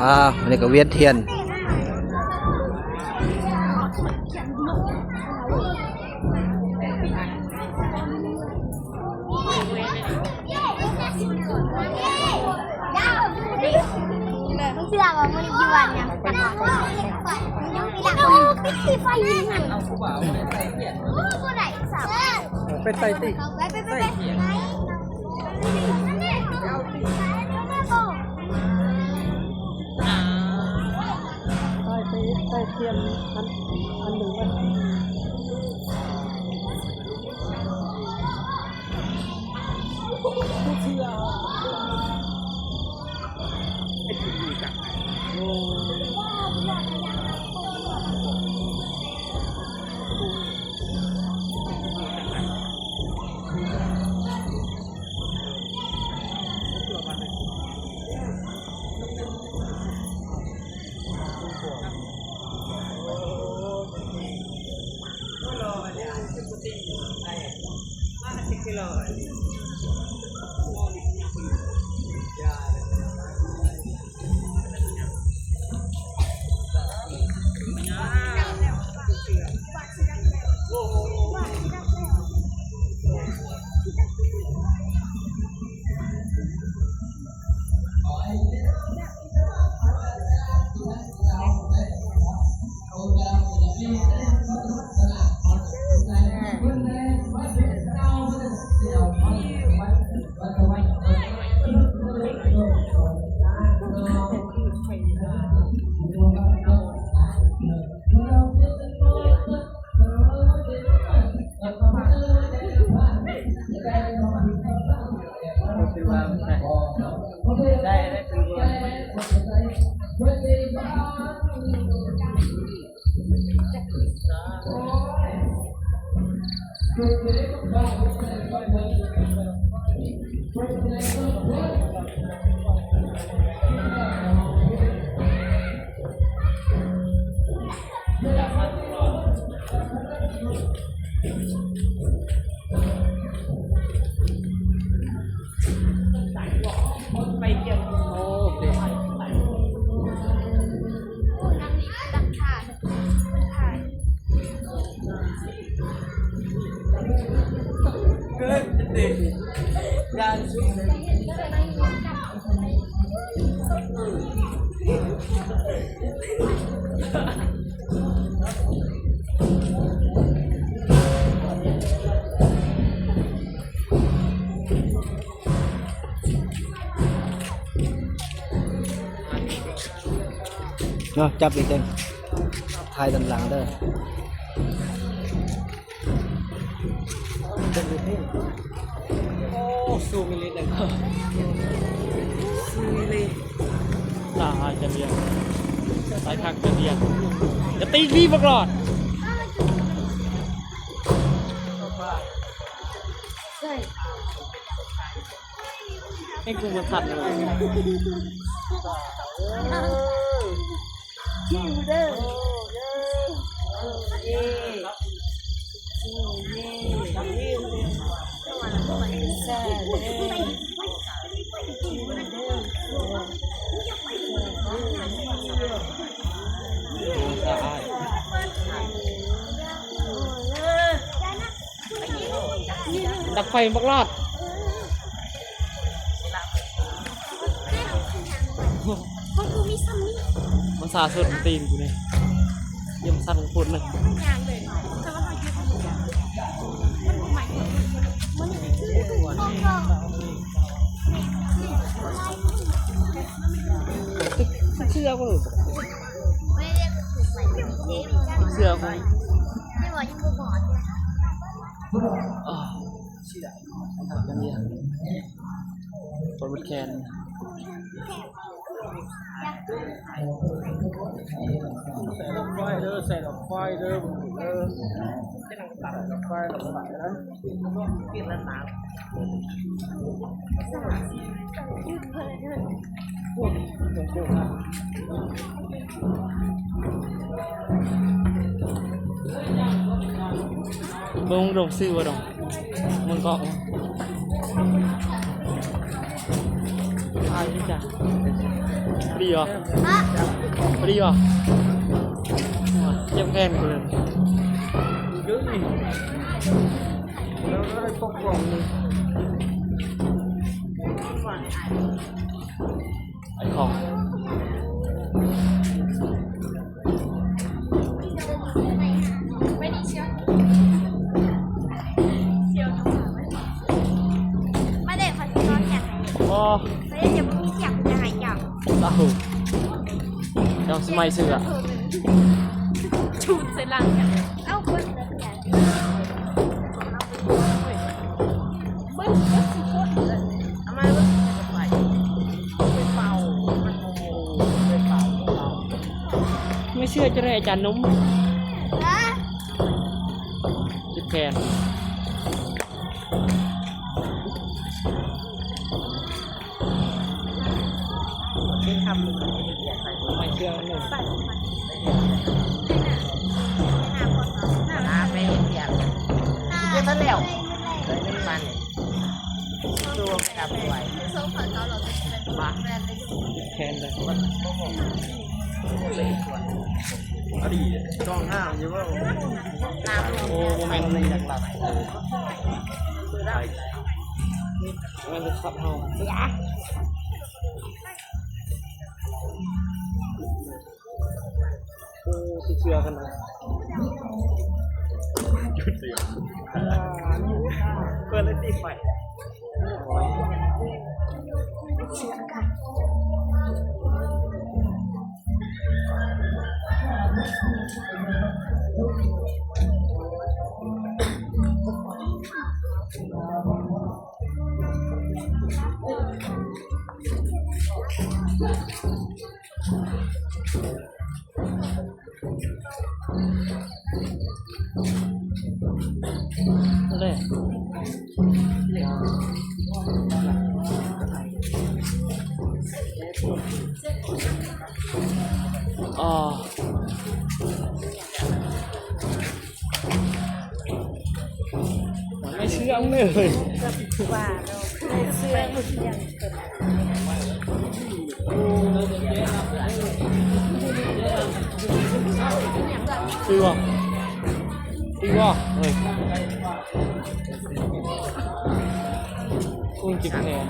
ອ່າ ອັນນີ້ກໍວຽນທຽນ. ເຊື່ອວ່າມັນຢູ່ອັນຫຍັງ? ໄປໃສ່ຕິ ໄປ ໄປ ໄປ ໄປ. ໄປ ໄປ ໄປທຽນອັນ ອັນໜຶ່ງໄວ້. ເນາະ ຈັບອີກເດ້ ຖ່າຍດ້ານຫຼັງເດີ. ໂອ້ ຊູມອີ່ຫຼີເດີ ຊູມອີ່ຫຼີ. ຕາຍ ຈະລຽນ ຕາຍຄັກ ຈະລຽນ ຢ່າຕີນີ້ບັກຫຼອດ. ໃຫ້ກູບໍ່ທັນເລີຍ. ດັງໄຟບັກຫຼອດ. ມັນຊາສົດຕີນກູນີ້ ຢ້ຽມສັດຂອງຄົນນະ. ເສື້ອບໍ່ ເສື້ອບໍ່. ປວດແຂນ. ແສງດອກໄຟເດີ ແສງດອກໄຟເດີ ເອີ ແສງດອກໄຟ ດອກໄຟນະ. ເບິ່ງດົງ ຊື້ບໍ່ດົງ ມັນກໍອາຍຄືກັນ. ດີບໍ່? ພໍດີບໍ່? ເຈັບແຂນກູເລີຍ. ຂອງ ມາເດ້ ຂ້ອຍຊິສອນຫຍັງໃຫ້ ບໍ່ ຂ້ອຍຍັງບໍ່ມີຫຍັງຈະໃຫ້ເຈົ້າ. ເຈົ້າ ເຈົ້າຊິໃໝ່ເສື້ອ ຈູດໃສ່ຫຼັງ. ເອົ້າ ເບິ່ງເດີ ເບິ່ງເບິ່ງຊິໂພດເລີຍ. ເອົາມາເບິ່ງ ໄປເປົ່າ ໄປເປົ່າ ໄປເປົ່າ ໄປເປົ່າ. ໄມ່ເຊື່ອຈະໄດ້ອາຈານນົມ ເຈັບແຂນ. ໄມ່ເຊື່ອໜຶ່ງ ລາໄປເຮັດວຽກ ເຮັດແລ້ວ ໄດ້ເງິນມານີ້ ໂຕກັບໄວ ແຂນເລີຍ. ອັນນີ້ຈ້ອງງາມຢູ່ບໍ່? ໂອ້ ບໍ່ແມ່ນ ບໍ່ແມ່ນລົດຂັບເຮົາ. ໂອ້ ຕິດເຊື້ອກັນນະ ເປີດເລີຍຕິ ໄປ. ໄມ່ເຊື່ອງເລີຍ ວ່າເນາະ ໄມ່ເຊື່ອງ. ຄືວ່າ ຄືວ່າ ເອີຍ ໂອ້ຍ ເຈັບແຂນ.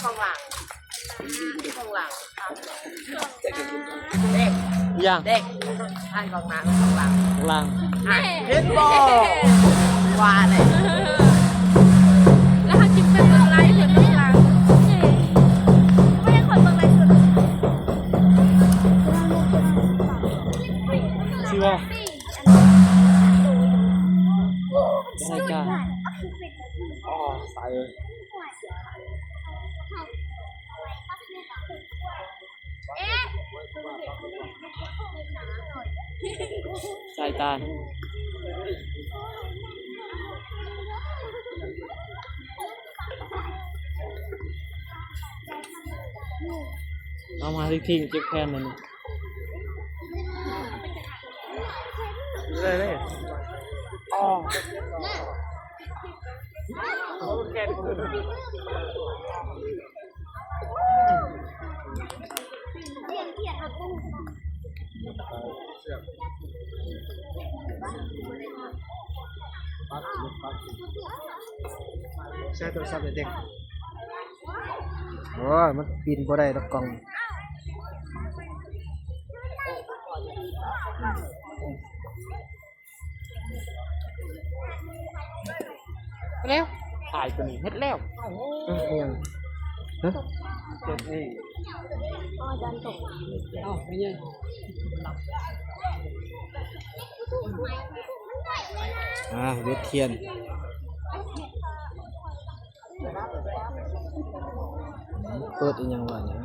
ຂ້າງຫຼັງ ຂ້າງຫຼັງ ເດັກ ຢ່າງ ເດັກ ອ່ານຂອງໜ້າ ຂອງຫຼັງ ຫຼັງ ອ່ະ ເຫັນບໍ່ ວ່າແຫຼະ. ແລ້ວເຮົາຈຶ່ງໄປເບິ່ງໄລເພິ່ນເບິ່ງຫຼັງ ບໍ່ໃຫ້ຂ້ອຍເບິ່ງໄລເພິ່ນ ຊິວ່າ ລາຍການ ອໍ ຕາຍເອີຍ. ສາຍຕາ ເອົາມາ ເຈັບແຂນນັ້ນ ເລີຍ ເລີຍ ອໍ. ໃຊ້ໂທລະສັບເດັກ ໂອ້ຍ ມັນປິ່ນບໍ່ໄດ້ດອກກ້ອງ. ແລ້ວ ຖ່າຍຕົວນີ້ເຮັດແລ້ວ ເອີ ອີຫຍັງ ຮະ ເຮັດນີ້ ອ້າວ ເຮັດຫຍັງ ອ່າ ເວັດທຽນ ເປີດອີຫຍັງວະນີ້?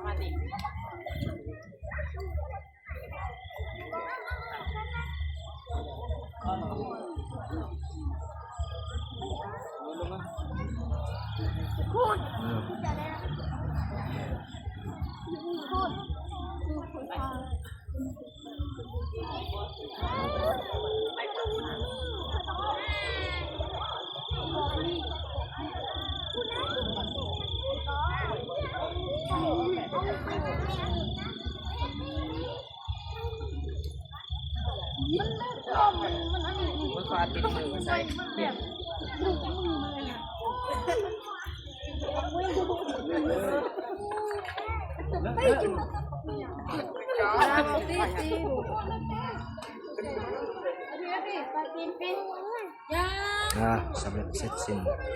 ມາຕິ ເ ອ່າ ສຳເລັດເສັດສິ້ນ.